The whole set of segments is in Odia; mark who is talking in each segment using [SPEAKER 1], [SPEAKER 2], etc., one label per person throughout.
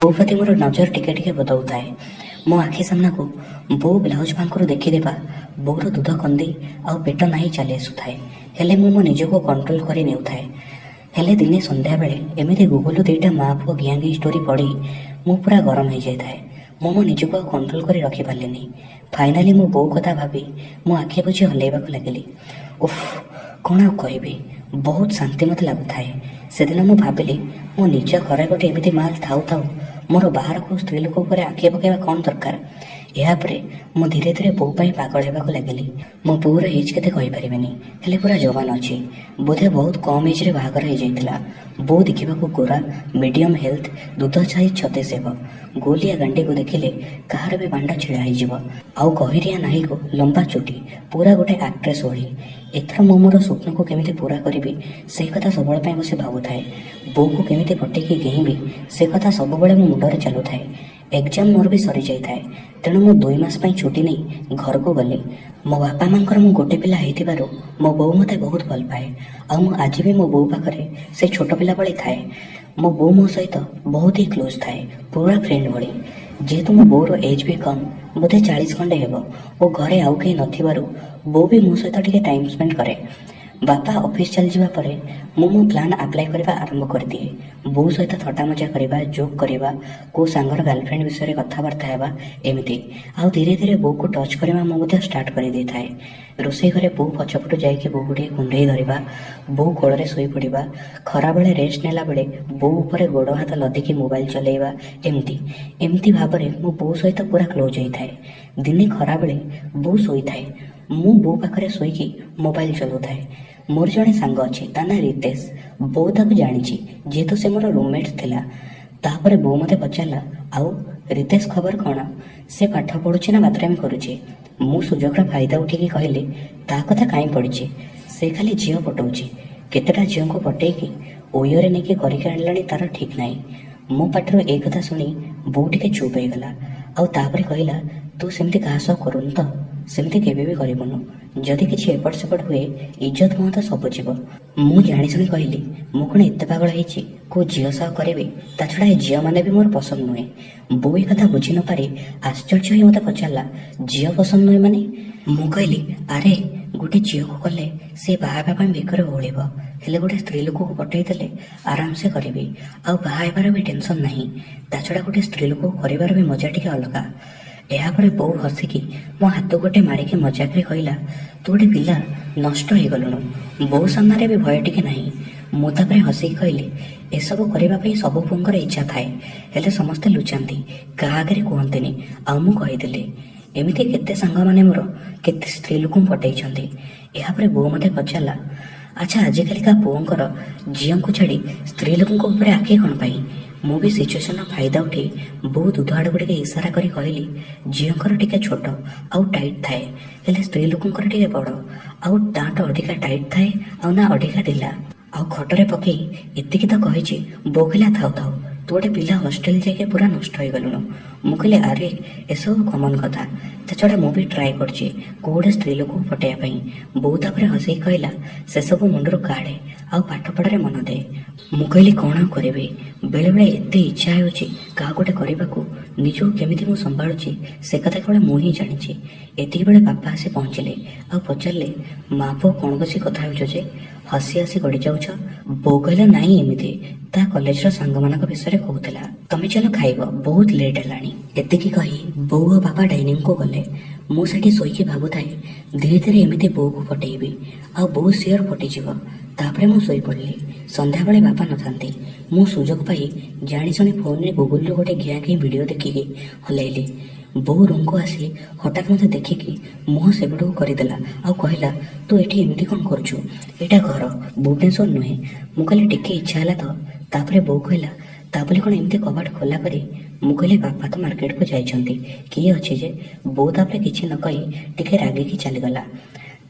[SPEAKER 1] ବୋଉ ପ୍ରତି ମୋର ନଜର ଟିକେ ଟିକେ ବଦଳୁଥାଏ। ମୋ ଆଖି ସାମ୍ନାକୁ ବୋଉ ବ୍ଲାଉଜ ଫାଙ୍କରୁ ଦେଖିଦେବା ବୋଉର ଦୁଧ କନ୍ଦି ଆଉ ପେଟ ନାହିଁ ଚାଲି ଆସୁଥାଏ। ହେଲେ ମୁଁ ମୋ ନିଜକୁ କଣ୍ଟ୍ରୋଲ କରି ନେଉଥାଏ। ହେଲେ ଦିନେ ସନ୍ଧ୍ୟାବେଳେ ଏମିତି ଗୁଗୁଲରୁ ଦୁଇଟା ମା ପୁଅ ଘିଆଁ ଘିଇଁ ଷ୍ଟୋରି ପଢ଼ି ମୁଁ ପୁରା ଗରମ ହେଇଯାଇଥାଏ। ମୁଁ ମୋ ନିଜକୁ ଆଉ କଣ୍ଟ୍ରୋଲ କରି ରଖିପାରିଲିନି। ଫାଇନାଲି ମୁଁ ବୋଉ କଥା ଭାବି ମୋ ଆଖି ବୁଜି ହଲେଇବାକୁ ଲାଗିଲି। ଉଫ୍, କ'ଣ ଆଉ କହିବି, ବହୁତ ଶାନ୍ତି ମୋତେ ଲାଗୁଥାଏ। ସେଦିନ ମୁଁ ଭାବିଲି, ମୋ ନିଜ ଘରେ ଗୋଟେ ଏମିତି ମାଲ ଥାଉ ଥାଉ ମୋର ବାହାରକୁ ସ୍ତ୍ରୀ ଲୋକ ଉପରେ ଆଖି ପକାଇବା କ'ଣ ଦରକାର? ଏହାପରେ ମୁଁ ଧୀରେ ଧୀରେ ବୋଉ ପାଇଁ ପାଗଳ ହେବାକୁ ଲାଗିଲି। ମୋ ବୋଉର ଏଜ୍ କେତେ କହିପାରିବିନି, ହେଲେ ପୁରା ଯବାନ ଅଛି। ବୋଧେ ବହୁତ କମ୍ ଏଜ୍ରେ ବାହାଘର ହେଇଯାଇଥିଲା। ବୋଉ ଦେଖିବାକୁ ଗୋରା, ମିଡ଼ିୟମ୍ ହେଲ୍ଥ, ଦୁଧ ସାଇଜ୍ 36 ହେବ। ଗୋଲିଆ ଗାଣ୍ଡିକୁ ଦେଖିଲେ କାହାର ବି ବାଣ୍ଡ ଛିଡ଼ା ହେଇଯିବ। ଆଉ ଗହିରିଆ ନାହିକୁ ଲମ୍ବା ଚୁଟି, ପୁରା ଗୋଟେ ଆକ୍ଟ୍ରେସ୍ ଭଳି। ଏଥର ମୁଁ ମୋର ସ୍ୱପ୍ନକୁ କେମିତି ପୂରା କରିବି, ସେଇ କଥା ସବୁବେଳେ ପାଇଁ ବସି ଭାବୁଥାଏ। ବୋଉକୁ କେମିତି ପଟେଇକି ଗେହିଁବି, ସେ କଥା ସବୁବେଳେ ମୋ ମୁଣ୍ଡରେ ଚାଲୁଥାଏ। ଏକ୍ଜାମ୍ ମୋର ବି ସରିଯାଇଥାଏ, ତେଣୁ ମୁଁ 2 ମାସ ପାଇଁ ଛୁଟି ନେଇ ଘରକୁ ଗଲି। ମୋ ବାପା ମାଙ୍କର ମୁଁ ଗୋଟେ ପିଲା ହେଇଥିବାରୁ ମୋ ବୋଉ ମୋତେ ବହୁତ ଭଲ ପାଏ। ଆଉ ମୁଁ ଆଜି ବି ମୋ ବୋଉ ପାଖରେ ସେ ଛୋଟ ପିଲା ଭଳି ଥାଏ। ମୋ ବୋଉ ମୋ ସହିତ ବହୁତ ହି କ୍ଲୋଜ୍ ଥାଏ, ପୁରା ଫ୍ରେଣ୍ଡ ଭଳି। ଯେହେତୁ ମୋ ବୋଉର ଏଜ୍ ବି କମ୍, ବୋଧେ 40 ଖଣ୍ଡେ ହେବ, ଓ ଘରେ ଆଉ କେହି ନଥିବାରୁ ବୋଉ ବି ମୋ ସହିତ ଟିକେ ଟାଇମ୍ ସ୍ପେଣ୍ଡ କରେ। ବାପା ଅଫିସ୍ ଚାଲିଯିବା ପରେ ମୁଁ ମୋ ପ୍ଲାନ୍ ଆପ୍ଲାଏ କରିବା ଆରମ୍ଭ କରିଦିଏ। ବୋଉ ସହିତ ଥଟ୍ଟା ମଜା କରିବା, ଜୋକ୍ କରିବା, କେଉଁ ସାଙ୍ଗର ଗାର୍ଲଫ୍ରେଣ୍ଡ ବିଷୟରେ କଥାବାର୍ତ୍ତା ହେବା, ଏମିତି। ଆଉ ଧୀରେ ଧୀରେ ବୋଉକୁ ଟଚ୍ କରିବା ମୁଁ ମଧ୍ୟ ଷ୍ଟାର୍ଟ କରିଦେଇଥାଏ। ରୋଷେଇ ଘରେ ବୋଉ ପଛପଟୁ ଯାଇକି ବୋଉକୁ ଟିକେ କୁଣ୍ଢେଇ ଧରିବା, ବୋଉ କୋଳରେ ଶୋଇପଡ଼ିବା, ଖରାବେଳେ ରେଷ୍ଟ ନେଲା ବେଳେ ବୋଉ ଉପରେ ଗୋଡ଼ ହାତ ଲଦିକି ମୋବାଇଲ ଚଲେଇବା, ଏମିତି ଏମିତି ଭାବରେ ମୁଁ ବୋଉ ସହିତ ପୁରା କ୍ଲୋଜ୍ ହେଇଥାଏ। ଦିନେ ଖରାବେଳେ ବୋଉ ଶୋଇଥାଏ, ମୁଁ ବୋଉ ପାଖରେ ଶୋଇକି ମୋବାଇଲ ଚଲାଉଥାଏ। ମୋର ଜଣେ ସାଙ୍ଗ ଅଛି, ତା ନାଁ ରିତେଶ। ବୋଉ ତାକୁ ଜାଣିଛି, ଯେହେତୁ ସେ ମୋର ରୁମମେଟ୍ ଥିଲା। ତାପରେ ବୋଉ ମୋତେ ପଚାରିଲା, "ଆଉ ରିତେଶ ଖବର କ'ଣ? ସେ ପାଠ ପଢ଼ୁଛି ନା ବାତରାମି କରୁଛି?" ମୁଁ ସୁଯୋଗର ଫାଇଦା ଉଠେଇକି କହିଲି, "ତା କଥା କାହିଁ ପଡ଼ିଛି? ସେ ଖାଲି ଝିଅ ପଟଉଛି। କେତେଟା ଝିଅଙ୍କୁ ପଟେଇକି ଓୟୋରେ ନେଇକି କରିକି ଆଣିଲାଣି ତାର ଠିକ୍ ନାହିଁ।" ମୋ ପାଟିରୁ ଏଇ କଥା ଶୁଣି ବୋଉ ଟିକେ ଚୁପ୍ ହେଇଗଲା। ଆଉ ତାପରେ କହିଲା, "ତୁ ସେମିତି କାହା ସହ କରୁନୁ ତ? ସେମିତି କେବେ ବି କରିବୁନୁ। ଯଦି କିଛି ଏପଟ ସେପଟ ହୁଏ, ଇଜ୍ଜତ ମହତ ସବୁ ଯିବ।" ମୁଁ ଜାଣିଶୁଣି କହିଲି, "ମୁଁ କ'ଣ ଏତେ ପାଗଳ ହେଇଛି କୋଉ ଝିଅ ସହ କରିବି? ତା ଛଡ଼ା ଏ ଝିଅମାନେ ବି ମୋର ପସନ୍ଦ ନୁହେଁ।" ବୋଉ ଏ କଥା ବୁଝି ନପାରି ଆଶ୍ଚର୍ଯ୍ୟ ହୋଇ ମୋତେ ପଚାରିଲା, "ଝିଅ ପସନ୍ଦ ନୁହେଁ ମାନେ?" ମୁଁ କହିଲି, "ଆରେ, ଗୋଟେ ଝିଅକୁ କଲେ ସେ ବାହା ହେବା ପାଇଁ ବେକରେ ଓହଳିବ। ହେଲେ ଗୋଟେ ସ୍ତ୍ରୀ ଲୋକକୁ ପଟେଇ ଦେଲେ ଆରାମସେ କରିବି, ଆଉ ବାହା ହେବାର ବି ଟେନସନ୍ ନାହିଁ। ତା ଛଡ଼ା ଗୋଟେ ସ୍ତ୍ରୀ ଲୋକକୁ କରିବାର ବି ମଜା ଟିକେ ଅଲଗା।" ଏହାପରେ ବୋଉ ହସିକି ମୋ ହାତକୁ ଗୋଟେ ମାରିକି ମଜାକରେ କହିଲା, "ତୁ ଗୋଟେ ପିଲା ନଷ୍ଟ ହେଇଗଲୁଣୁ। ବୋଉ ସାମ୍ନାରେ ବି ଭୟ ଟିକେ ନାହିଁ।" ମୁଁ ତାପରେ ହସିକି କହିଲି, "ଏସବୁ କରିବା ପାଇଁ ସବୁ ପୁଅଙ୍କର ଇଚ୍ଛା ଥାଏ, ହେଲେ ସମସ୍ତେ ଲୁଚାନ୍ତି, କାହା ଆଗରେ କୁହନ୍ତିନି। ଆଉ ମୁଁ କହିଦେଲି। ଏମିତି କେତେ ସାଙ୍ଗମାନେ ମୋର କେତେ ସ୍ତ୍ରୀ ଲୋକଙ୍କୁ ପଟେଇଛନ୍ତି।" ଏହାପରେ ବୋଉ ମୋତେ ପଚାରିଲା, "ଆଚ୍ଛା, ଆଜିକାଲିକା ପୁଅଙ୍କର ଝିଅଙ୍କୁ ଛାଡ଼ି ସ୍ତ୍ରୀ ଲୋକଙ୍କ ଉପରେ ଆଖି କ'ଣ ପାଇଁ?" ମୁଁ ବି ସିଚୁଏସନର ଫାଇଦା ଉଠେଇ ବୋଉ ଦୁଧ ଆଡ଼କୁ ଟିକେ ଇସାରା କରି କହିଲି, "ଝିଅଙ୍କର ଟିକେ ଛୋଟ ଆଉ ଟାଇଟ୍ ଥାଏ, ହେଲେ ସ୍ତ୍ରୀ ଲୋକଙ୍କର ଟିକେ ବଡ଼ ଆଉ ତାଠୁ ଅଧିକା ଟାଇଟ୍ ଥାଏ ଆଉ ନା ଅଧିକା ଢିଲା।" ଆଉ ଖଟରେ ପକେଇ ଏତିକି ତ କହିଛି, ବୋଉ କହିଲା, "ଥାଉ ଥାଉ, ତୁ ଗୋଟେ ପିଲା ହଷ୍ଟେଲ ଯାଇକି ପୁରା ନଷ୍ଟ ହେଇଗଲୁଣୁ।" ମୁଁ କହିଲି, "ଆରେ, ଏସବୁ କମନ୍ କଥା। ତା ଛଡ଼ା ମୁଁ ବି ଟ୍ରାଏ କରୁଛି କୋଉ ଗୋଟେ ସ୍ତ୍ରୀ ଲୋକକୁ ପଟେଇବା ପାଇଁ।" ବୋଉ ତାପରେ ହସିକି କହିଲା, "ସେସବୁ ମୁଣ୍ଡରୁ କାଢ଼େ ଆଉ ପାଠ ପଢ଼ାରେ ମନ ଦେ।" ମୁଁ କହିଲି, "କ'ଣ ଆଉ କରିବି? ବେଳେବେଳେ ଏତେ ଇଚ୍ଛା ହେଉଛି କାହାକୁ ଗୋଟେ କରିବାକୁ, ନିଜକୁ କେମିତି ମୁଁ ସମ୍ଭାଳୁଛି ସେ କଥା କେବଳ ମୁଁ ହିଁ ଜାଣିଛି।" ଏତିକି ବେଳେ ବାପା ଆସି ପହଞ୍ଚିଲେ ଆଉ ପଚାରିଲେ, "ମା ପୁଅ କ'ଣ ବସି କଥା ହେଉଛ ଯେ ହସି ହସି ଗଡ଼ି ଯାଉଛ?" ବୋଉ କହିଲା, "ନାଇଁ, ଏମିତି ତା କଲେଜର ସାଙ୍ଗମାନଙ୍କ ବିଷୟରେ କହୁଥିଲା। ତମେ ଚାଲ ଖାଇବ, ବହୁତ ଲେଟ୍ ହେଲାଣି।" ଏତିକି କହି ବୋଉ ଆଉ ବାପା ଡାଇନିଂକୁ ଗଲେ। ମୁଁ ସେଠି ଶୋଇକି ଭାବୁଥାଏ, ଧୀରେ ଧୀରେ ଏମିତି ବୋଉକୁ ପଟେଇବି ଆଉ ବୋଉ ସିଓର ପଟିଯିବ। ତାପରେ ମୁଁ ଶୋଇପଡ଼ିଲି। ସନ୍ଧ୍ୟାବେଳେ ବାପା ନଥାନ୍ତି। ମୁଁ ସୁଯୋଗ ପାଇ ଜାଣିଶୁଣି ଫୋନରେ ଗୁଗୁଲରୁ ଗୋଟେ ଘିଆଁ ଘିଇଁ ଭିଡ଼ିଓ ଦେଖିକି ହଲେଇଲି। ବୋଉ ରୁମକୁ ଆସି ହଠାତ୍ ମୋତେ ଦେଖିକି ମୁହଁ ସେପଟକୁ କରିଦେଲା ଆଉ କହିଲା, "ତୁ ଏଠି ଏମିତି କ'ଣ କରୁଛୁ? ଏଇଟା ଘର, ଭୁବନେଶ୍ୱର ନୁହେଁ।" ମୁଁ କହିଲି, "ଟିକେ ଇଚ୍ଛା ହେଲା ତ।" ତାପରେ ବୋଉ କହିଲା, "ତା ବୋଲି କ'ଣ ଏମିତି କବାଟ ଖୋଲା କରି?" ମୁଁ କହିଲି, "ବାପା ତ ମାର୍କେଟକୁ ଯାଇଛନ୍ତି, କିଏ ଅଛି ଯେ?" ବୋଉ ତାପରେ କିଛି ନ କହି ଟିକେ ରାଗିକି ଚାଲିଗଲା।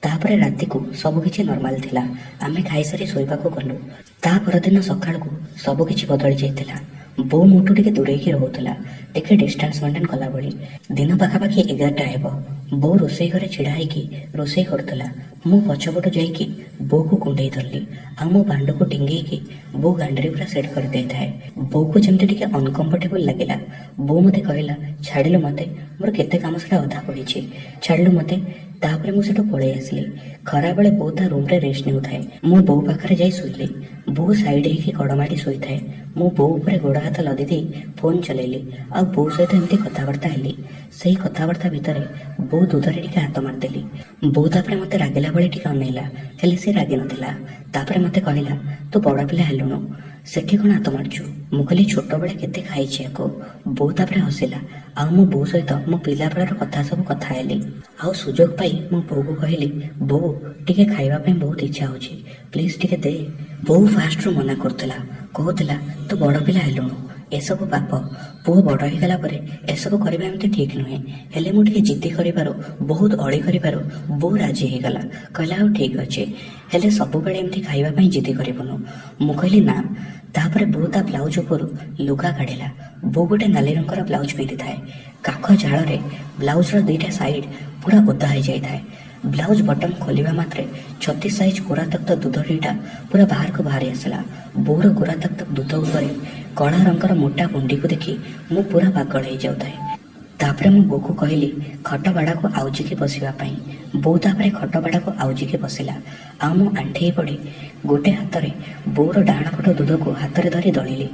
[SPEAKER 1] ତାପରେ ରାତିକୁ ସବୁ କିଛି ନର୍ମାଲ ଥିଲା। ଆମେ ଖାଇସାରି ଶୋଇବାକୁ ଗଲୁ। ତା ପରଦିନ ସକାଳକୁ ସବୁ କିଛି ବଦଳି ଯାଇଥିଲା। ବୋଉ ମୋଠୁ ଟିକେ ଦୂରେଇକି ରହୁଥିଲା, ଟିକେ ଡିଷ୍ଟାନ୍ସ ମେଣ୍ଟେନ୍ କଲା ଭଳି। ଦିନ ପାଖାପାଖି 11ଟା ହେବ। ବୋଉ ରୋଷେଇ ଘରେ ଛିଡ଼ା ହେଇକି ରୋଷେଇ କରୁଥିଲା। ମୁଁ ପଛପଟୁ ଯାଇକି ବୋଉକୁ କୁଣ୍ଢେଇ ଧରିଲି ଆଉ ମୋ ବାଣ୍ଡକୁ ଟିଙ୍ଗେଇକି ବୋଉ ଗାଣ୍ଡିରେ ପୁରା ସେଟ୍ କରିଦେଇଥାଏ। ବୋଉକୁ ଯେମିତି ଟିକେ ଅନକମ୍ଫର୍ଟେବଲ୍ ଲାଗିଲା। ବୋଉ ମୋତେ କହିଲା, ଛାଡ଼ିଲୁ ମୋତେ, ମୋର କେତେ କାମ ସେଟା ଅଧା ପଡ଼ିଛି, ଛାଡ଼ିଲୁ ମୋତେ। ତାପରେ ମୁଁ ସେଠୁ ପଳେଇ ଆସିଲି। ଖରାବେଳେ ବୋଉ ତା ରୁମ୍ରେ ରେଷ୍ଟ ନେଉଥାଏ। ମୁଁ ବୋଉ ପାଖରେ ଯାଇ ଶୋଇଲି। ବୋଉ ସାଇଡ୍ ହେଇକି କଡ଼ ମାଡ଼ି ଶୋଇଥାଏ। ମୁଁ ବୋଉ ଉପରେ ଗୋଡ଼ ହାତ ଲଦି ଦେଇ ଫୋନ୍ ଚଲେଇଲି ଆଉ ବୋଉ ସହିତ ଏମିତି କଥାବାର୍ତ୍ତା ହେଲି। ସେଇ କଥାବାର୍ତ୍ତା ଭିତରେ ବୋଉ ଦୁଧରେ ଟିକେ ହାତ ମାରିଦେଲି। ବୋଉ ତାପରେ ମୋତେ ରାଗିଲା ଭଳି ଟିକେ ଅନେଇଲା, ହେଲେ ସେ ରାଗି ନଥିଲା। ତାପରେ ମୋତେ କହିଲା, ତୁ ବଡ଼ ପିଲା ହେଲୁଣୁ, ସେଠି କ'ଣ ହାତ ମାରୁଛୁ? ମୁଁ କହିଲି, ଛୋଟବେଳେ କେତେ ଖାଇଛି ୟାକୁ। ବୋଉ ତାପରେ ହସିଲା ଆଉ ମୁଁ ବୋଉ ସହିତ ମୋ ପିଲାବେଳର କଥା ସବୁ କଥା ହେଲି। ଆଉ ସୁଯୋଗ ପାଇ ମୁଁ ବୋଉକୁ କହିଲି, ବୋଉ ଟିକେ ଖାଇବା ପାଇଁ ବହୁତ ଇଚ୍ଛା ହେଉଛି, ପ୍ଲିଜ୍ ଟିକେ ଦେ। ବୋଉ ଫାଷ୍ଟରୁ ମନା କରୁଥିଲା, କହୁଥିଲା ତୁ ବଡ଼ ପିଲା ହେଲୁଣୁ, ଏସବୁ ପାପ, ପୁଅ ବଡ଼ ହେଇଗଲା ପରେ ଏସବୁ କରିବା ଏମିତି ଠିକ୍ ନୁହେଁ। ହେଲେ ମୁଁ ଟିକେ ଜିଦ୍ଦି କରିବାରୁ, ବହୁତ ଅଳି କରିବାରୁ ବୋଉ ରାଜି ହେଇଗଲା। କହିଲା ହଉ ଠିକ୍ ଅଛି, ହେଲେ ସବୁବେଳେ ଏମିତି ଖାଇବା ପାଇଁ ଜିଦ୍ଦି କରିବୁନୁ। ମୁଁ କହିଲି ନା। ତାପରେ ବୋଉ ତା ବ୍ଲାଉଜ ଉପରୁ ଲୁଗା କାଢ଼ିଲା। ବୋଉ ଗୋଟେ ନାଲି ରଙ୍ଗର ବ୍ଲାଉଜ ପିନ୍ଧିଥାଏ। କାଖ ଝାଳରେ ବ୍ଲାଉଜର ଦୁଇଟା ସାଇଡ୍ ପୁରା ଓଦା ହେଇଯାଇଥାଏ। ବ୍ଲାଉଜ ବଟନ୍ ଖୋଲିବା ମାତ୍ରେ 36 ସାଇଜ୍ ଗୋରା ତକ୍ତ ଦୁଧ ଦୁଇଟା ପୁରା ବାହାରକୁ ବାହାରି ଆସିଲା। ବୋଉର ଗୋରା ତକ୍ତ ଦୁଧ ଉପରେ କଳା ରଙ୍ଗର ମୋଟା ଗୁଣ୍ଡିକୁ ଦେଖି ମୁଁ ପୁରା ପାଗଳ ହେଇଯାଉଥାଏ। ତାପରେ ମୁଁ ବୋଉକୁ କହିଲି ଖଟ ବାଡ଼ାକୁ ଆଉଜିକି ବସିବା ପାଇଁ। ବୋଉ ତାପରେ ଖଟ ବାଡ଼ାକୁ ଆଉଜିକି ବସିଲା ଆଉ ମୁଁ ଆଣ୍ଠେଇ ପଡ଼ି ଗୋଟେ ହାତରେ ବୋଉର ଡାହାଣ ପଟ ଦୁଧକୁ ହାତରେ ଧରି ଦଳିଲି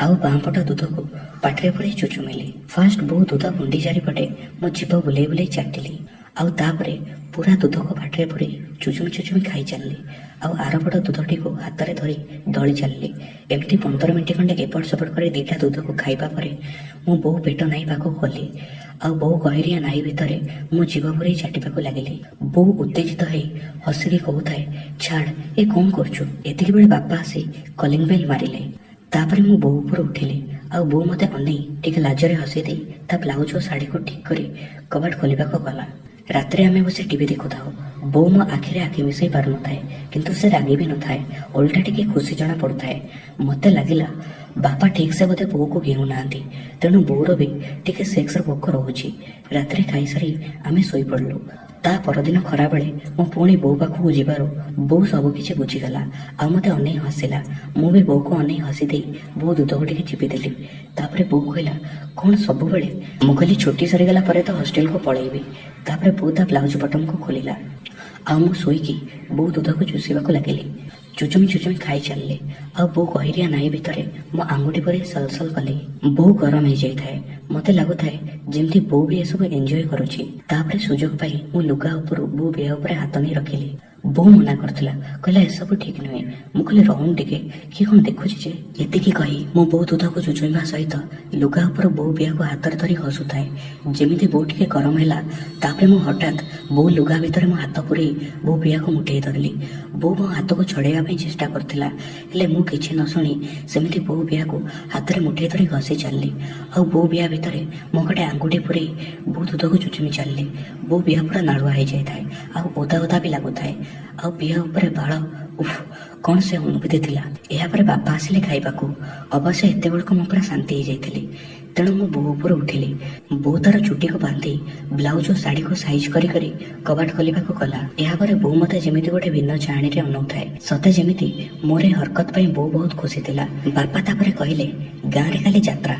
[SPEAKER 1] ଆଉ ବାଁ ପଟ ଦୁଧକୁ ପାଟିରେ ପୁରେଇ ଚୁଚୁମିଲି। ଫାଷ୍ଟ ବୋଉ ଦୁଧ ଗୁଣ୍ଡି ଚାରିପଟେ ମୋ ଜିଭ ବୁଲେଇ ବୁଲେଇ ଚାଟିଲି ଆଉ ତାପରେ ପୁରା ଦୁଧକୁ ପାଟିରେ ପୁରେଇ ଚୁଚୁମି ଚୁଚୁମି ଖାଇ ଚାଲିଲି ଆଉ ଆରପଟ ଦୁଧଟିକୁ ହାତରେ ଧରି ଦଳି ଚାଲିଲି। ଏମିତି 15 ମିନିଟ୍ ଖଣ୍ଡେ ଏପଟ ସେପଟ କରି ଦୁଇଟା ଦୁଧକୁ ଖାଇବା ପରେ ମୁଁ ବୋଉ ପେଟ ନାହି ପାଖକୁ ଗଲି ଆଉ ବୋଉ ଗହିରିଆ ନାହି ଭିତରେ ମୁଁ ଜିଭ ପୁରେଇ ଚାଟିବାକୁ ଲାଗିଲି। ବୋଉ ଉତ୍ତେଜିତ ହେଇ ହସିକି କହୁଥାଏ, ଛାଡ଼, ଏ କ'ଣ କରୁଛୁ? ଏତିକି ବେଳେ ବାପା ଆସି କଲିଂ ବେଲ୍ ମାରିଲେ। ତାପରେ ମୁଁ ବୋଉ ଉପରୁ ଉଠିଲି ଆଉ ବୋଉ ମୋତେ ଅନେଇ ଟିକେ ଲାଜରେ ହସି ଦେଇ ତା ବ୍ଲାଉଜ ଓ ଶାଢ଼ୀକୁ ଠିକ୍ କରି କବାଟ ଖୋଲିବାକୁ ଗଲା। ରାତିରେ ଆମେ ବସି ଟିଭି ଦେଖୁଥାଉ। ବୋଉ ମୋ ଆଖିରେ ଆଖି ମିଶାଇ ପାରୁନଥାଏ, କିନ୍ତୁ ସେ ରାଗି ବି ନଥାଏ, ଓଲଟା ଟିକେ ଖୁସି ଜଣା ପଡ଼ୁଥାଏ। ମୋତେ ଲାଗିଲା ବାପା ଠିକ୍ସେ ବୋଧେ ବୋଉକୁ ଘେଉନାହାନ୍ତି, ତେଣୁ ବୋଉର ବି ଟିକେ ସେକ୍ସର ଭୋକ ରହୁଛି। ରାତିରେ ଖାଇସାରି ଆମେ ଶୋଇପଡ଼ିଲୁ। ତା ପରଦିନ ଖରାବେଳେ ମୁଁ ପୁଣି ବୋଉ ପାଖକୁ ଯିବାରୁ ବୋଉ ସବୁକିଛି ବୁଝିଗଲା ଆଉ ମୋତେ ଅନେଇ ହସିଲା। ମୁଁ ବି ବୋଉକୁ ଅନେଇ ହସିଦେଇ ବୋଉ ଦୁଧକୁ ଟିକେ ଚିପିଦେଲି। ତାପରେ ବୋଉ କହିଲା, କ'ଣ ସବୁବେଳେ? ମୁଁ କହିଲି, ଛୁଟି ସରିଗଲା ପରେ ତ ହଷ୍ଟେଲକୁ ପଳେଇବି। ତାପରେ ବୋଉ ତା ବ୍ଲାଉଜ ବଟନକୁ ଖୋଲିଲା ଆଉ ମୁଁ ଶୋଇକି ବୋଉ ଦୁଧକୁ ଚୁଷିବାକୁ ଲାଗିଲି। ଚୁଚୁମି ଚୁଚୁମି ଖାଇ ଚାଲିଲି ଆଉ ବୋଉ ଗହିରିଆ ନାହି ଭିତରେ ମୋ ଆଙ୍ଗୁଠି ପରି ସଲସଲ କଲି। ବୋଉ ଗରମ ହେଇଯାଇଥାଏ। ମୋତେ ଲାଗୁଥାଏ ଯେମିତି ବୋଉ ବି ଏସବୁ ଏନ୍ଜୟ କରୁଛି। ତାପରେ ସୁଯୋଗ ପାଇ ମୁଁ ଲୁଗା ଉପରୁ ବୋଉ ବିହା ଉପରେ ହାତ ନେଇ ରଖିଲି। ବୋଉ ମନା କରୁଥିଲା, କହିଲା ଏସବୁ ଠିକ୍ ନୁହେଁ। ମୁଁ କହିଲି ରହୁନ ଟିକେ, କିଏ କ'ଣ ଦେଖୁଛି ଯେ। ଏତିକି କହି ମୁଁ ବୋଉ ଦୁଧକୁ ଚୁଚୁମିବା ସହିତ ଲୁଗା ଉପରୁ ବୋଉ ବିହାକୁ ହାତରେ ଧରି ଘଷୁଥାଏ। ଯେମିତି ବୋଉ ଟିକେ ଗରମ ହେଲା, ତାପରେ ମୁଁ ହଠାତ୍ ବୋଉ ଲୁଗା ଭିତରେ ମୋ ହାତ ପୁରେଇ ବୋଉ ବିହାକୁ ମୁଠେଇ ଧରିଲି। ବୋଉ ମୋ ହାତକୁ ଛଡ଼େଇବା ପାଇଁ ଚେଷ୍ଟା କରୁଥିଲା, ହେଲେ ମୁଁ କିଛି ନ ଶୁଣି ସେମିତି ବୋଉ ବିହାକୁ ହାତରେ ମୁଠେଇ ଧରି ଘଷି ଚାଲିଲି ଆଉ ବୋଉ ବିହା ଭିତରେ ମୋ ଗୋଟେ ଆଙ୍ଗୁଠି ପୁରେଇ ବୋଉ ଦୁଧକୁ ଚୁଚୁମି ଚାଲିଲି। ବୋଉ ବିହା ପୁରା ନାଳୁଆ ହେଇଯାଇଥାଏ ଆଉ ଓଦା ଓଦା ବି ଲାଗୁଥାଏ ଆଉ ବିହା ଉପରେ ବାଳ, ଉଫ୍ କ'ଣ ସେ ଅନୁଭୂତି ଥିଲା। ଏହାପରେ ବାପା ଆସିଲେ ଖାଇବାକୁ। ଅବଶ୍ୟ ଏତେବେଳକୁ ମୁଁ ପୁରା ଶାନ୍ତି ହେଇଯାଇଥିଲି, ତେଣୁ ମୁଁ ବୋଉ ଉପରୁ ଉଠିଲି। ବୋଉ ତାର ଚୁଟିକୁ ବାନ୍ଧି ବ୍ଲାଉଜ ଓ ଶାଢ଼ୀକୁ ସାଇଜ କରି କରି କବାଟ ଖୋଲିବାକୁ ଗଲା। ଏହାପରେ ବୋଉ ମୋତେ ଯେମିତି ଗୋଟେ ଭିନ୍ନ ଚାହାଣୀରେ ଅନଉଥାଏ, ସତେ ଯେମିତି ମୋର ଏ ହରକତ ପାଇଁ ବୋଉ ବହୁତ ଖୁସି ଥିଲା। ବାପା ତାପରେ କହିଲେ, ଗାଁରେ କାଲି ଯାତ୍ରା,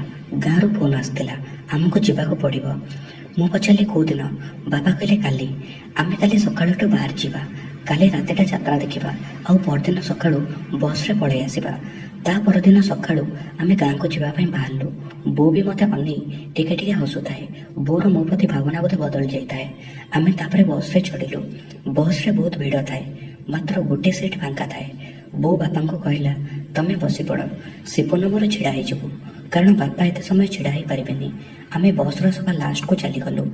[SPEAKER 1] ଗାଁରୁ ଫୋନ୍ ଆସିଥିଲା, ଆମକୁ ଯିବାକୁ ପଡ଼ିବ। ମୁଁ ପଚାରିଲି କୋଉଦିନ? ବାପା କହିଲେ କାଲି। ଆମେ କାଲି ସକାଳୁ ଏଠୁ ବାହାରି ଯିବା, କାଲି ରାତିଟା ଯାତ୍ରା ଦେଖିବା ଆଉ ପରଦିନ ସକାଳୁ ବସ୍ରେ ପଳେଇ ଆସିବା। ତା ପରଦିନ ସକାଳୁ ଆମେ ଗାଁକୁ ଯିବା ପାଇଁ ବାହାରିଲୁ। ବୋଉ ବି ମୋତେ ଅନେଇ ଟିକେ ଟିକେ ହସୁଥାଏ। ବୋଉର ମୋ ପ୍ରତି ଭାବନା ବୋଧେ ବଦଳି ଯାଇଥାଏ। ଆମେ ତାପରେ ବସ୍ରେ ଚଢ଼ିଲୁ। ବସ୍ରେ ବହୁତ ଭିଡ଼ ଥାଏ, ମାତ୍ର ଗୋଟେ ସିଟ୍ ଫାଙ୍କା ଥାଏ। ବୋଉ ବାପାଙ୍କୁ କହିଲା, ତମେ ବସିପଡ଼, ଶିବନ ମୋର ଛିଡ଼ା ହେଇଯିବୁ, କାରଣ ବାପା ଏତେ ସମୟ ଛିଡ଼ା ହେଇପାରିବେନି। ଆମେ ବସ୍ର ସଭା ଲାଷ୍ଟକୁ ଚାଲିଗଲୁ।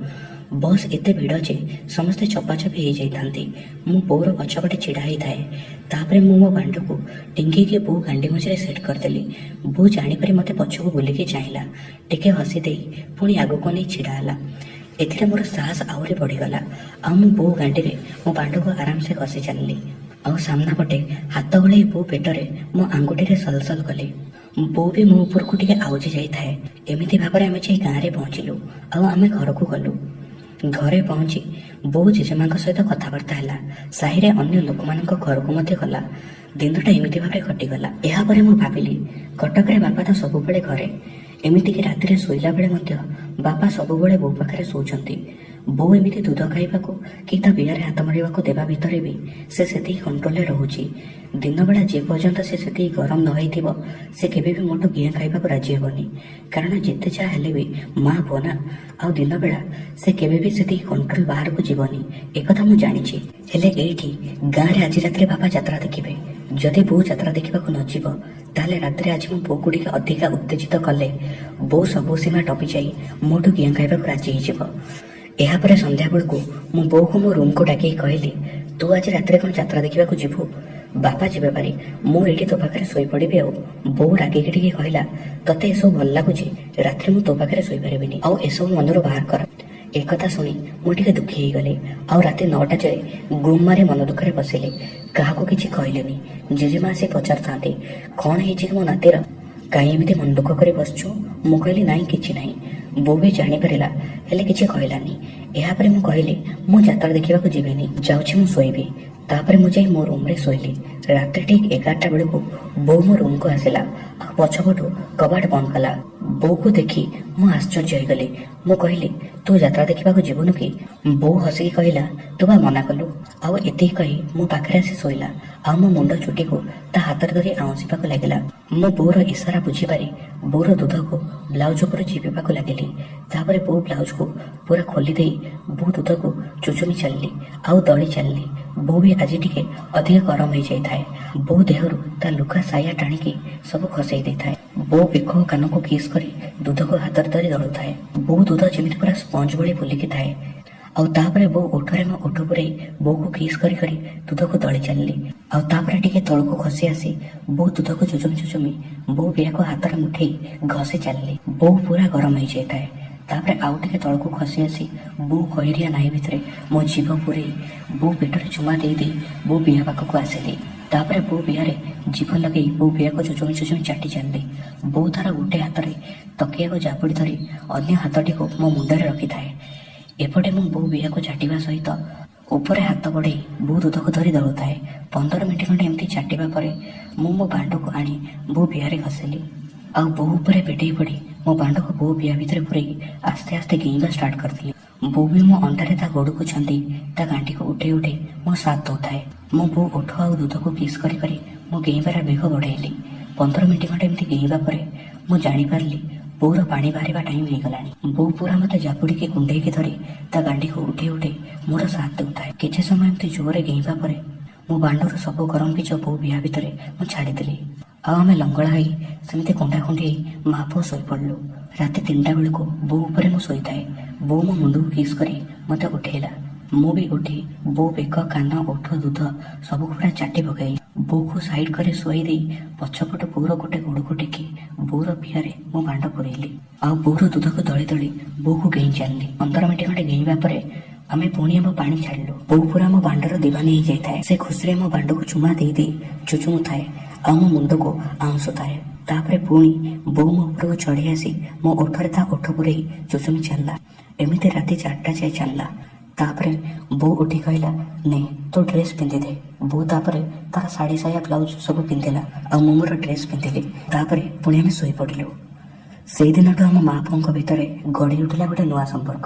[SPEAKER 1] ବସ୍ ଏତେ ଭିଡ଼ ଯେ ସମସ୍ତେ ଚପାଚପି ହେଇଯାଇଥାନ୍ତି। ମୁଁ ବୋଉର ପଛପଟେ ଛିଡ଼ା ହେଇଥାଏ। ତାପରେ ମୁଁ ମୋ ବାଣ୍ଡକୁ ଟିଙ୍ଗେଇକି ବୋଉ ଗାଣ୍ଡି ମଝିରେ ସେଟ୍ କରିଦେଲି। ବୋଉ ଜାଣିପାରି ମୋତେ ପଛକୁ ବୁଲିକି ଚାହିଁଲା, ଟିକେ ହସି ଦେଇ ପୁଣି ଆଗକୁ ନେଇ ଛିଡ଼ା ହେଲା। ଏଥିରେ ମୋର ସାହସ ଆହୁରି ବଢ଼ିଗଲା ଆଉ ମୁଁ ବୋଉ ଗାଣ୍ଡିରେ ମୋ ବାଣ୍ଡକୁ ଆରାମସେ ଘଷି ଚାଲିଲି ଆଉ ସାମ୍ନା ପଟେ ହାତ ଗଳେଇ ବୋଉ ପେଟରେ ମୋ ଆଙ୍ଗୁଠିରେ ସଲସଲ କଲି। ବୋଉ ବି ମୋ ଉପରକୁ ଟିକେ ଆଉଜି ଯାଇଥାଏ। ଏମିତି ଭାବରେ ଆମେ ଯାଇ ଗାଁରେ ପହଞ୍ଚିଲୁ ଆଉ ଆମେ ଘରକୁ ଗଲୁ। ଘରେ ପହଞ୍ଚି ବୋଉ ଜେଜେମାଙ୍କ ସହିତ କଥାବାର୍ତ୍ତା ହେଲା। ସାହିରେ ଅନ୍ୟ ଲୋକମାନଙ୍କ ଘରକୁ ମଧ୍ୟ ଗଲା। ଦିନଟା ଏମିତି ଭାବରେ କଟିଗଲା। ଏହାପରେ ମୁଁ ଭାବିଲି, କଟକରେ ବାପା ତ ସବୁବେଳେ ଘରେ, ଏମିତିକି ରାତିରେ ଶୋଇଲା ବେଳେ ମଧ୍ୟ ବାପା ସବୁବେଳେ ବୋଉ ପାଖରେ ଶୋଉଛନ୍ତି। ବୋଉ ଏମିତି ଦୁଧ ଖାଇବାକୁ କି ତା ବିଆରେ ହାତ ମାରିବାକୁ ଦେବା ଭିତରେ ବି ସେ ସେତିକି କଣ୍ଟ୍ରୋଲରେ ରହୁଛି। ଦିନବେଳା ଯେ ପର୍ଯ୍ୟନ୍ତ ସେ ସେତିକି ଗରମ ନ ହେଇଥିବ, ସେ କେବେ ବି ମୋଠୁ ଘିଅ ଖାଇବାକୁ ରାଜି ହେବନି। କାରଣ ଯେତେ ଯାହା ହେଲେ ବି ମା ପୁଅ ନା। ଆଉ ଦିନବେଳା ସେ କେବେ ବି ସେତିକି କଣ୍ଟ୍ରୋଲ ବାହାରକୁ ଯିବନି, ଏକଥା ମୁଁ ଜାଣିଛି। ହେଲେ ଏଇଠି ଗାଁରେ ଆଜି ରାତିରେ ବାପା ଯାତ୍ରା ଦେଖିବେ। ଯଦି ବୋଉ ଯାତ୍ରା ଦେଖିବାକୁ ନ ଯିବ, ତାହେଲେ ରାତିରେ ଆଜି ମୁଁ ବୋଉକୁ ଟିକେ ଅଧିକା ଉତ୍ତେଜିତ କଲେ ବୋଉ ସବୁ ସୀମା ଟପି ଯାଇ ମୋଠୁ ଘିଅ ଖାଇବାକୁ ରାଜି ହେଇଯିବ। ଏହାପରେ ସନ୍ଧ୍ୟାବେଳକୁ ମୁଁ ବୋଉକୁ ମୋ ରୁମକୁ ଡାକିକି କହିଲି, ତୁ ଆଜି ରାତିରେ କ'ଣ ଯାତ୍ରା ଦେଖିବାକୁ ଯିବୁ? ବାପା ଯିବେ ପାରି, ମୁଁ ଏଇଠି ତୋ ପାଖରେ ଶୋଇପଡ଼ିବି। ଆଉ ବୋଉ ରାଗିକି ଟିକେ କହିଲା, ତତେ ଏସବୁ ଭଲ ଲାଗୁଛି? ରାତିରେ ମୁଁ ତୋ ପାଖରେ ଶୋଇପାରିବିନି, ଆଉ ଏସବୁ ମନରୁ ବାହାର କର। ଏକଥା ଶୁଣି ମୁଁ ଟିକେ ଦୁଃଖୀ ହେଇଗଲି ଆଉ ରାତି 9ଟା ଯାଏ ଗୁମ୍ ମାରି ମନ ଦୁଃଖରେ ବସିଲି। କାହାକୁ କିଛି କହିଲିନି। ଜେଜେମା ଆସି ପଚାରୁଥାନ୍ତି, କ'ଣ ହେଇଛି କି ମୋ ନାତିର, କାହିଁ ଏମିତି ମନ ଦୁଃଖ କରି ବସିଛୁ? ମୁଁ କହିଲି, ନାଇଁ, କିଛି ନାହିଁ। ବୋଉ ବି ଜାଣିପାରିଲା, ହେଲେ କିଛି କହିଲାନି। ଏହାପରେ ମୁଁ କହିଲି, ମୁଁ ଯାତ୍ରା ଦେଖିବାକୁ ଯିବିନି, ଯାଉଛି ମୁଁ ଶୋଇବି। ତାପରେ ମୁଁ ଯାଇ ମୋ ରୁମରେ ଶୋଇଲି। ରାତି ଠିକ୍ 11ଟା ବେଳକୁ ବୋଉ ମୋ ରୁମକୁ ଆସିଲା ଆଉ ପଛପଟୁ କବାଟ ବନ୍ଦ କଲା। ବୋଉକୁ ଦେଖି ମୁଁ ଆଶ୍ଚର୍ଯ୍ୟ ହେଇଗଲି। ମୁଁ କହିଲି, ତୁ ଯାତ୍ରା ଦେଖିବାକୁ ଯିବୁନୁ କି? ବୋଉ ହସିକି କହିଲା, ତୁ ବା ମନା କଲୁ। ଆଉ ଏତିକି କହି ମୋ ପାଖରେ ଆସି ଶୋଇଲା ଆଉ ମୋ ମୁଣ୍ଡ ଚୁଟିକୁ ତା ହାତରେ ଧରି ଆଉଁସିବାକୁ ଲାଗିଲା। ମୁଁ ବୋଉର ଇସାରା ବୁଝିପାରି ବୋଉର ଦୁଧକୁ ବ୍ଲାଉଜ ଉପରେ ଚିପିବାକୁ ଲାଗିଲି। ତାପରେ ବୋଉ ବ୍ଲାଉଜକୁ ପୁରା ଖୋଲି ଦେଇ ବୋଉ ଦୁଧକୁ ଚୁଚୁମି ଚାଲିଲି ଆଉ ଦଳି ଚାଲିଲି। ବୋଉ ବି ଆଜି ଟିକେ ଅଧିକ ଗରମ ହେଇଯାଇଥାଏ। ବୋଉ ଦେହରୁ ତା ଲୁଗା ସାୟା ଟାଣିକି ସବୁ ଖସେଇ ଦେଇଥାଏ। ବୋଉ ବେକ ଓ କାନକୁ କିସ୍ କରି ଦୁଧକୁ ହାତରେ ଧରି ଦଳୁଥାଏ। ବୋଉ ଦୁଧ ଯେମିତି ପୁରା ସ୍ପଞ୍ଜ ଭଳି ଫୁଲିକି ଥାଏ। ଆଉ ତାପରେ ବୋଉ ଓଠରେ ମୋ ଓଠ ପୂରେଇ ବୋଉକୁ କିସ୍ କରି କରି ଦୁଧକୁ ଦଳି ଚାଲିଲି। ଆଉ ତାପରେ ଟିକେ ତଳକୁ ଖସି ଆସି ବୋଉ ଦୁଧକୁ ଚୁଚୁମି ଚୁଚୁମି ବୋଉ ବିଆକୁ ହାତରେ ମୁଠେଇ ଘଷି ଚାଲିଲି। ବୋଉ ପୁରା ଗରମ ହେଇଯାଇଥାଏ। ତାପରେ ଆଉ ଟିକେ ତଳକୁ ଖସି ଆସି ବୋଉ ଖଇରିଆ ନାହି ଭିତରେ ମୋ ଜିଭ ପୂରେଇ ବୋଉ ପେଟରେ ଚୁମା ଦେଇ ଦେଇ ବୋଉ ବିଆ ପାଖକୁ ଆସିଲି। ତାପରେ ବୋଉ ବିଆରେ ଜିଭ ଲଗେଇ ବୋଉ ବିଆକୁ ଚୁଚୁମି ଚୁଚୁମି ଚାଟି ଚାଲିଲି। ବୋଉ ତାର ଗୋଟେ ହାତରେ ତକିଆକୁ ଜାବୁଡ଼ି ଧରି ଅନ୍ୟ ହାତଟିକୁ ମୋ ମୁଣ୍ଡରେ ରଖିଥାଏ। ଏପଟେ ମୁଁ ବୋଉ ବିଆକୁ ଚାଟିବା ସହିତ ଉପରେ ହାତ ବଢ଼େଇ ବୋଉ ଦୁଧକୁ ଧରି ଦଳୁଥାଏ। 15 ମିନିଟ୍ ଖଣ୍ଡେ ଏମିତି ଚାଟିବା ପରେ ମୁଁ ମୋ ବାଣ୍ଡକୁ ଆଣି ବୋଉ ବିଆରେ ଘଷିଲି ଆଉ ବୋଉ ଉପରେ ପେଟେଇ ପଡ଼ି ମୋ ବାଣ୍ଡକୁ ବୋଉ ବିଆ ଭିତରେ ପୂରେଇ ଆସ୍ତେ ଆସ୍ତେ ଗେଇଁବା ଷ୍ଟାର୍ଟ କରିଦେଲି। ବୋଉ ବି ମୋ ଅଣ୍ଟାରେ ତା ଗୋଡ଼କୁ ଛନ୍ଦି ତା ଗାଣ୍ଡିକୁ ଉଠେଇ ଉଠେଇ ମୋ ସାଥ ଦଉଥାଏ। ମୁଁ ବୋଉ ଓଠ ଆଉ ଦୁଧକୁ କିସ୍ କରି କରି ମୋ ଗେଇଁବାର ବେଗ ବଢ଼େଇଲି। 15 ମିନିଟ୍ ଖଣ୍ଡେ ଏମିତି ଗେଇଁବା ପରେ ମୁଁ ଜାଣିପାରିଲି ବୋଉର ପାଣି ବାହାରିବା ଟାଇମ୍ ହେଇଗଲାଣି। ବୋଉ ପୁରା ମତେ ଜାବୁଡ଼ିକି କୁଣ୍ଢେଇକି ଧରି ତା ଗାଣ୍ଡିକୁ ଉଠେଇ ଉଠେଇ ମୋର ସାଥ ଦେଉଥାଏ। କିଛି ସମୟ ଏମିତି ଜୋରରେ ଗେଇଁବା ପରେ ମୋ ବାଣ୍ଡରୁ ସବୁ ଗରମ ବୀଜ ବୋଉ ବିଆ ଭିତରେ ମୁଁ ଛାଡ଼ିଦେଲି। ଆଉ ଆମେ ଲଙ୍ଗଳା ହେଇ ସେମିତି କୁଣ୍ଢା କୁଣ୍ଢି ହେଇ ମା ପୁଅ ଶୋଇପଡ଼ିଲୁ। ରାତି 3ଟା ବେଳକୁ ବୋଉ ଉପରେ ମୁଁ ଶୋଇଥାଏ। ବୋଉ ମୋ ମୁଣ୍ଡକୁ କିସ୍ କରି ମତେ ଉଠେଇଲା। ମୁଁ ବି ଉଠି ବୋଉ ବେକ, କାନ, ଓଠ, ଦୁଧ ସବୁକୁ ପୁରା ଚାଟି ପକେଇଲି। ବୋଉକୁ ସାଇଡ୍ କରି ଶୁଆଇ ଦେଇ ପଛପଟୁ ବୋଉର ଗୋଟେ ଗୋଡ଼କୁ ଟେକି ବୋଉର ବିଆରେ ମୋ ବାଣ୍ଡ ପୂରେଇଲି ଆଉ ବୋଉର ଦୁଧକୁ ଦଳି ଦଳି ବୋଉକୁ ଗେଇଁ ଚାଲିଲି। 15 ମିନିଟ୍ ଖଣ୍ଡେ ଗେଇଁବା ପରେ ଆମେ ପୁଣି ଆମ ପାଣି ଛାଡ଼ିଲୁ। ବୋଉ ପୁରା ମୋ ବାଣ୍ଡର ଦିବାନୀ ହେଇଯାଇଥାଏ। ସେ ଖୁସିରେ ମୋ ବାଣ୍ଡକୁ ଚୁମା ଦେଇ ଦେଇ ଚୁଚୁମୁଥାଏ ଆଉ ମୋ ମୁଣ୍ଡକୁ ଆଉଁସୁଥାଏ। ତାପରେ ପୁଣି ବୋଉ ମୋ ଉପରକୁ ଚଢ଼ି ଆସି ମୋ ଓଠରେ ତା ଓଠ ପୂରେଇ ଚୁଚୁମି ଚାଲିଲା। ଏମିତି ରାତି 4ଟା ଯାଏ ଚାଲିଲା। ତାପରେ ବୋଉ ଉଠି କହିଲା, ନେ, ତୋ ଡ୍ରେସ୍ ପିନ୍ଧିଦେ। ବୋଉ ତାପରେ ତାର ଶାଢ଼ୀ, ସାୟା, ବ୍ଲାଉଜ ସବୁ ପିନ୍ଧିଲା ଆଉ ମୁଁ ମୋର ଡ୍ରେସ୍ ପିନ୍ଧିଲି। ତାପରେ ପୁଣି ଆମେ ଶୋଇପଡ଼ିଲୁ। ସେଇଦିନଠୁ ଆମ ମା ପୁଅଙ୍କ ଭିତରେ ଗଢ଼ି ଉଠିଲା ଗୋଟେ ନୂଆ ସମ୍ପର୍କ।